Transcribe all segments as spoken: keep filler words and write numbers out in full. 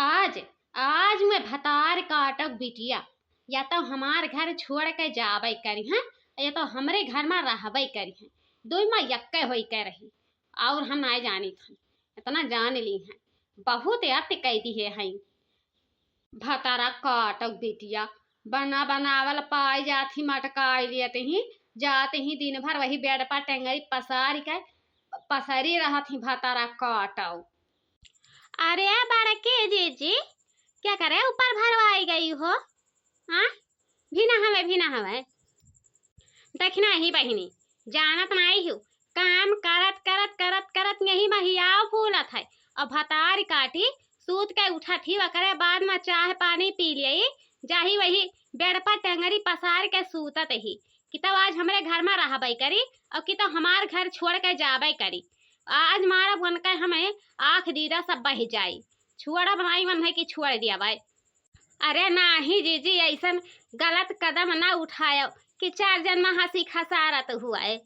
आज, आज मैं भतार काटब बिटिया, या तो हमार घर छोड़ के जाबे करी हैं, या तो हमरे घर में रहबे करी हैं। दोई में यक्के होई के रही, और हम नाय जानी थन, इतना जान ली हैं, बहुत अति कई दिहे हैं। भतारा काटब बिटिया, बना बनावल पाई जात ही, मटकाई लेत ही, जात ही दिन भर वही बेड पर टेंगरी पसारी के पसरी रहत ही। भतारा काटब। अरे बड़के जीजी, क्या करे ऊपर भरवाई गई हो? हाँ, भी ना हवे, भी ना हवे। देखना ही बहिनी, जानत नाई हो, काम करत करत करत करत यही महियाव फूलत है। और भतार काटी, सूत के उठत ही, ओकरे बाद में चाह पानी पी लियई, जाही वही बेड पर टंगरी पसार के सूतत ही कि तब आज हमरे घर में रहबे करी और कि तब हमार घर छोड़ के जाबे करी। आज मारब उनके हमें आँख दीदा सब बह जाई, छोड़ब नाई मन है कि छोड़ दिया भाई। अरे नाही जीजी, ऐसन गलत कदम ना उठायो कि चार जन में हंसी खसारत हुआ है।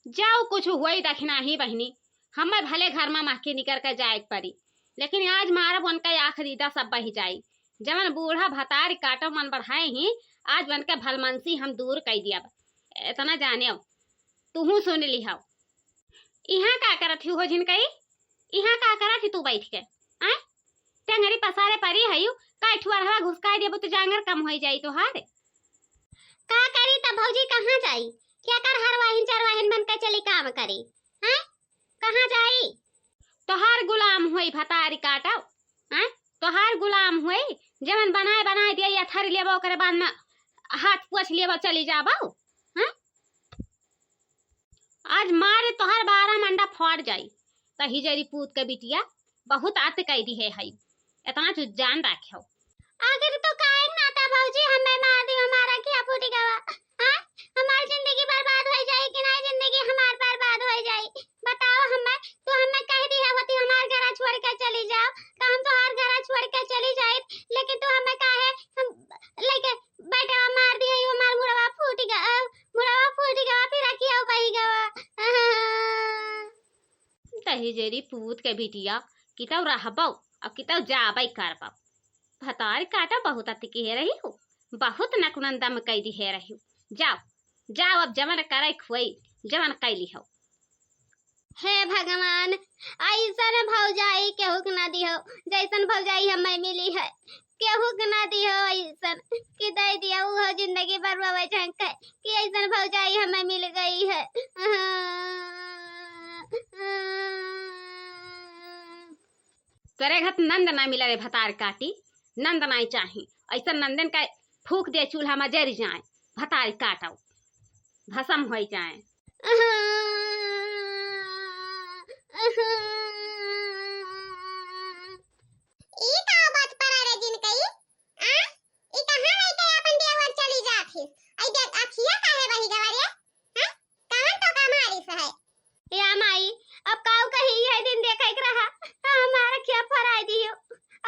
जाओ, कुछ हुई दखिना ही बहिनी, हमें भले घर में महके निकर के जाए के पड़ी, लेकिन आज मारब उनका आँख दीदा सब बह जाई। जवन बूढ़ा भतार काटो मन बढ़ाए ही, आज उनके भलमनसी हम दूर कई दियब। इतना जाने, तुहू सुन लिहाओ। इहाँ का करत ही हो झिनकई? इहाँ का करत ही तू बैठ के? आय? टेंगरी पसारे परी हयू, का ठुअरहवा घुसकाई देबू तो जांगर कम होई जाई तोहार। का करी तब भौजी, कहाँ जाई? क्या कर हरवाहिन चरवाहिन बन के चली काम करी? हैं? कहाँ जाई? तोहार गुलाम होई भतारी काटो, हैं? तोहार गुलाम होई, जवन बनाए बनाए दिया या थरी लेबो, ओकरे बाद में हाथ पोछ लेबो, चली जाबो, हैं? आज मारे तोहार बारह मंडा फाड़ जाई। तही जरी पूत के बिटिया बहुत अति कई दिहे हई, इतना तू जान राख्यो। आखिर तो काहे ना था भौजी, हमें मार दी, हमारा क्या फूटी गवा? हाँ? हमार जिंदगी बर्बाद हो जाई कि नहीं, जिंदगी हमार बर्बाद हो जाई? बताओ हमें, तू हमें कह दी है होती हमार घरा छोड़ के चली जाओ, तो हम तोहार घरा छोड़ के चली जाई, लेकिन तू हमें काहे हम लेके बैठवा मार दी है, हमार मुड़वा फूट गवा, मुड़वा फूट गवा, फिर अखिया बही गवा। दहिजरी पूत के बिटिया, कितौ रहबौ, अब कितौ जाबै करबौ। भतार काटा बहुत अति किहे रही हो, बहुत नकुनंदम कई दिहे रही हो। जाओ, जाओ, अब जवन करे खुआई, जवन कैली हो। हे भगवान, ऐसन भौजाई केहू के ना दिहो, जैसन भौजाई हमें मिली है। केहू के ना दिहो ऐसन, कि दे दिया उहो जिंदगी बर्बाद झंक है, कि ऐसन भौजाई हमें मिल गई है। तोरे घत नंद ना मिला रे भतार काटी, नंद नाई चाही। ऐसन नंदन का फूक दे चूल्हा में जरि जाए, भतार काटो, भसम होई जाए। ई का बात परा रे जिनकई? आ? ई कहाँ लेके अपन देवर चली जात हिस? आई देख, अखिया काहे बही गवा रे? हाँ? कवन तो का मारिस है? या माई, अब काऊ कही, यह दिन देखे के रहा, हमार अखिया फराई दियो,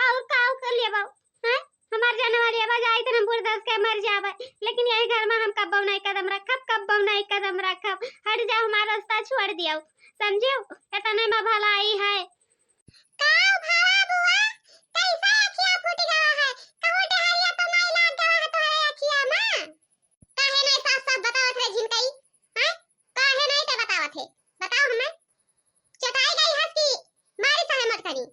और काऊ कर लेबो, हैं? हमार जनवा लेबा जाई त हम बुरदस के मर जाबे, लेकिन यही घर में हम कब्बो नहीं कदम रखब, कब्बो नहीं कदम रखब। हट जाओ, हमार रास्ता छोड़ दियो, समझियो? इतने में भलाई है। काऊ भला बुआ, कैसे अखिया फूट गवा है? कहूँ डहरिया तो नहीं लाग गवा है तोहरे अखिया में? काहे नहीं साफ साफ बतावत रे झिनकई? हैं? काहे नहीं ते बतावत है? बताओ हमें। चटाई गई हस कि मारी सहे मटकनी?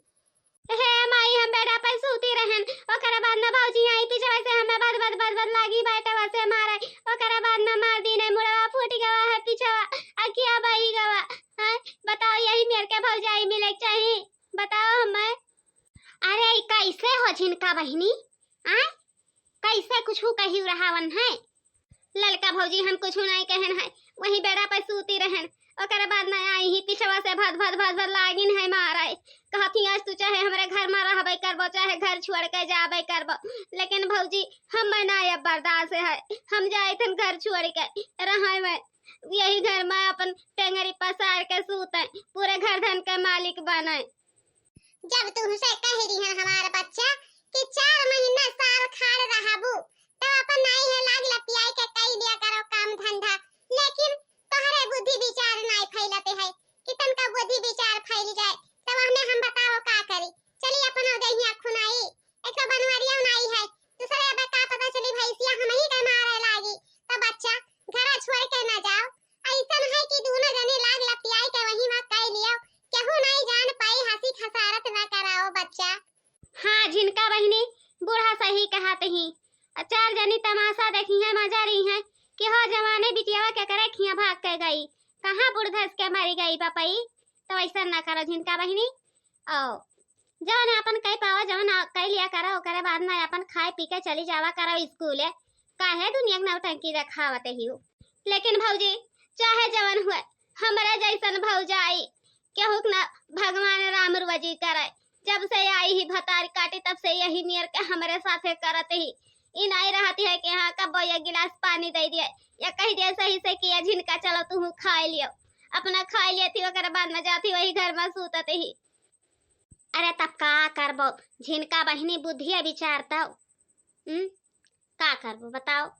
हे माई, हम बेडा पे सूती रहन, ओकरे बाद न भौजी आई, पीछे से हमें बद बद बद बद लागी, बैठे से मारे, ओकरे बाद न मार दी, नहीं मुड़वा फूट गवा है, पीछे अखिया बही गवा। हैं? बताओ, यही मेर के भौजाई मिले के चाही? बताओ हमें। अरे, ई कैसे हो झिनका बहिनी? आय? कैसे कुछ कही रहावन है? ललका भौजी हम कुछ नहीं कहन है, वही बेड़ा पे सूती रहन। ओकरे बाद में आई ही पिछवा से भद भद भद भद लागिन है मारे। कहती, "आज तू चाहे हमरे घर में रहबे करबो, चाहे घर छोड़ के जाबे करबो, लेकिन भौजी हम ना अब बर्दाश्त है, हम जाए थन घर छोड़ के रहे में, यही घर में अपन टेंगरी पसार के सूते, पूरे घर धन के मालिक बने।" जब तुमसे कह रही है हमार बच्चा कि चार महीना साल खाड़ रहबू, तब अपन नाई है लाग लपियाई के कई लिया करो काम धंधा, लेकिन तोहरे बुद्धि विचार नाई फैलते है कि तनका बुद्धि विचार फैल जाए, तब हमें हम बताओ का करी। चली अपन हो गई आँखों ओ बच्चा। हाँ झिनका बहिनी, बूढ़ा सही कहत ही। चार जनी तमाशा देखी हैं, मजा रही हैं कि हो जवाने बिटियावा के करे खिया भाग के गई, कहाँ बूढ़ धस के मरी गई बपई। तो ऐसा ना करो झिनका बहिनी, ओ जवन अपन कह पावा, जवन आ- कह लिया करो, ओकरे बाद में अपन खाए पी के चली जावा करो स्कूले। काहे दुनिया के नौटंकी देखावत ही हो? लेकिन भौजी, चाहे जवन हुए, हमरे जैसन भौजाई केहू के ना भगवान राम रोजी करे। जब से आई ही भतार काटी, तब से यही मेर के हमरे साथे करत ही। ई नहीं रहती है कि हाँ कबो ये गिलास पानी दे दिए या कह दिए सही से कि ये झिनका चलो तू खाए लियो। अपना खाए लियत ही, ओकरे बाद में जाती वही घर में सूतत ही। अरे तब का करबो झिनका बहिनी, बुद्धिया विचार तो, हम्म, का करबो बताओ?